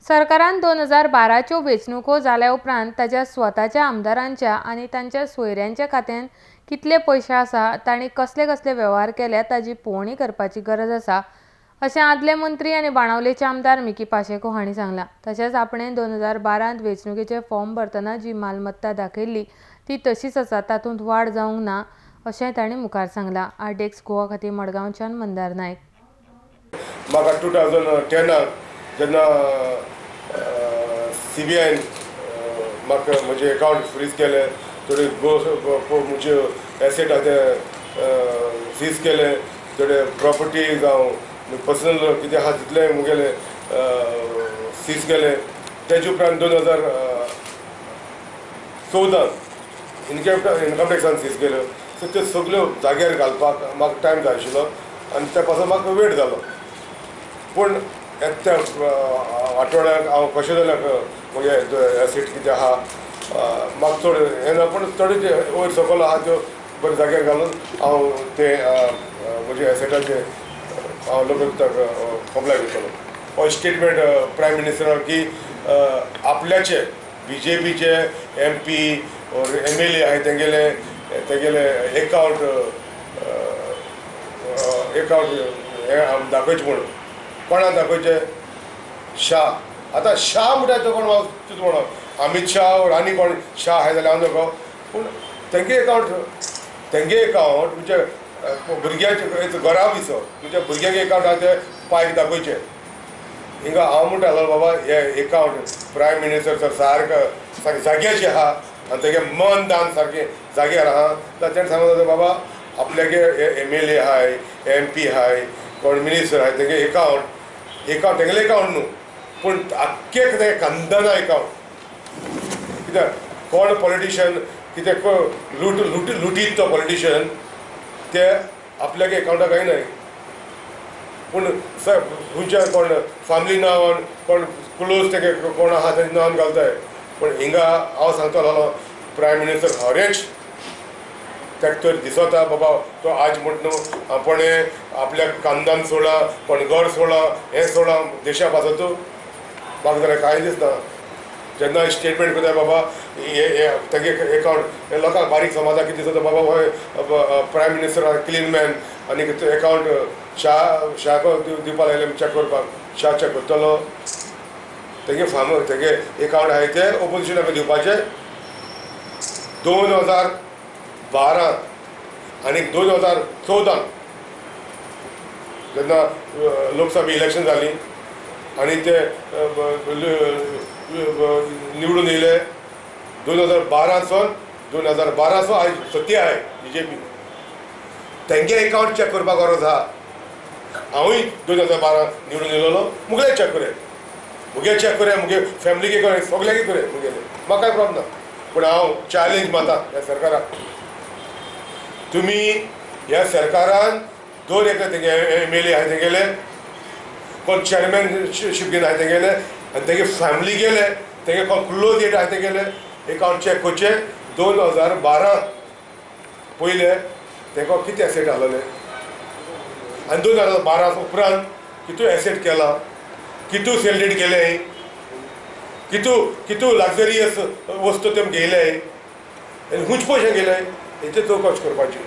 सरकारान 2012च्यो वेंचणुको जाल्या उपरांत ताच्या स्वताच्या आमदारांच्या आनी तांच्या सोयऱ्यांच्या खात्यांत कितले पयशे आसा, तांणी कसले कसले वेव्हार केल्या ताची पळोवणी करपाची गरज आसा अशें आदले मंत्री आनी बाणावलेचे आमदार मिकी पाशेको हांणी सांगलां. तशेंच आपणें 2012 वेंचणुकेचे फॉर्म भरतना जी मालमत्ता दाखयल्ली ती तशीच आसा, तातूंत वाड जावंक ना अशें तांणी मुखार सांगलां. आरडीएक्स गोवा खातीर मडगांवच्यान मंदार नायक. म्हाका 2010 जेन्ना CBIन म्हाका म्हजें एकावंट फ्रीज केलें, थोडे म्हजे एसेट आहा ते सीज केले, थोडे प्रॉपर्टी जावं पर्सनल कितें आहा तितलें मुगेलें सीज केलें. तेजे उपरांत 2014 इनकम टॅक्सान सीज केल्यो. सो त्यो सगल्यो जाग्यार घालपाक म्हाका टायम जाय आशिल्लो आनी त्या पासून म्हाका वेट जालो. पूण त्या आठवड्याक हांव कशें जाल्यार म्हगे एसीड कितें आहा म्हाका चड हें ना, पूण चड वयर सकयल आहा त्यो बरें जाग्यार घालून हांव ते म्हजे एसेटाचे हांव लोकयुक्ताक कंप्लाय करतलो. हो स्टेटमेंट प्रायम मिनिस्टराक की आपल्याचे BJPचे MP or MLA आहाय तेंगेले तेगेले एकावंट एकावंट हें दाखयचें म्हणून कोणा दाखयचें? शाह. आतां शाह म्हणटा तो कोण तुजो म्हणो अमित शाह आनी कोण शाह आहाय जाल्यार हांव नको, पूण तेंगे एकावंट तेंगे एकावंट म्हणजे भुरग्याचे घरा दिसो तुमच्या भुरग्याक एकावंट आहा ते पायक दाखयचें. हिंगा हांव म्हणटालो बाबा हे एकावंट प्रायम मिनिस्टर सारको सारकें जाग्याचें आहा आनी तेगे मन दान सारकें जाग्यार आहा. ताणें सांगलें बाबा आपल्यागे MLA आहाय, MP आहाय, कोण मिनिस्टर आहाय, तेगे एकावंट एकावंट तेगेलें एकावंट न्हू, पूण आख्खे तें खानदाना एकावंट. कित्याक कोण पॉलिटिशियन कितें लूट लूट लुटीत तो पॉलिटिशियन ते आपल्यागे एकावंटाक कांय नाय, पूण खंयच्या कोण फॅमिली नांवान कोण क्लोज तेगे कोण आहा तेजे नांवान घालताय. पूण हिंगा हांव सांगतलो प्रायम मिनिस्टर हरेच ताका तर दिसता बाबा तो आज म्हण न्हू आपणें आपल्याक खानदान सोडला, कोण घर सोडला, हें सोडला देशा पासत. म्हाका जाल्यार कांय दिसना जेन्ना स्टेटमेंट करता बाबा हे तेगे एकावंट हे लोकांक बारीक समाजाक कितें दिसता बाबा होय प्रायम मिनिस्टर क्लीन मॅन आनी एकावंट शाह शाहक दिवपाक लायलें चॅक करपाक. शाह चॅक करतलो तेगे फार्म तेगे एकावंट आहाय ते ओपोजिशनाक दिवपाचें. 2012 आनी 2014 जेन्ना लोकसभा इलेक्शन जालीं आनी ते निवडून येयले 2012 2012 आयज सत्य आहाय BJP. तेंगे एकावंट चॅक करपाक गरज आहा. हांवूय 2012 निवडून येयलेलो, मुगेले चॅक करे, मुगे चॅक करे, मुगे फॅमिलीके करे, सगल्यांकी करे मुगेले, म्हाका कांय प्रॉब्लम ना. पूण हांव चॅलेंज मारता ह्या सरकाराक, तुमी ह्या सरकारान दोन एकले तेंगे MLA आहाय तेंगेले, कोण चॅरमॅनशीप घेवन आहाय तेंगेले आनी तेगे फॅमिली गेले, तेगे कोण क्लोज एट आहाय तेंगेले एकावंट चॅक करचें. 2012 पयले तेका कितें एसेट आहलेले आनी 2012 उपरांत कितू एसेट केला, कितू सेल केले, कितू कितू लक्झरियस वस्तू तेम घेयले आनी खूंच पयशे गेले हेचे चवकश करपाची.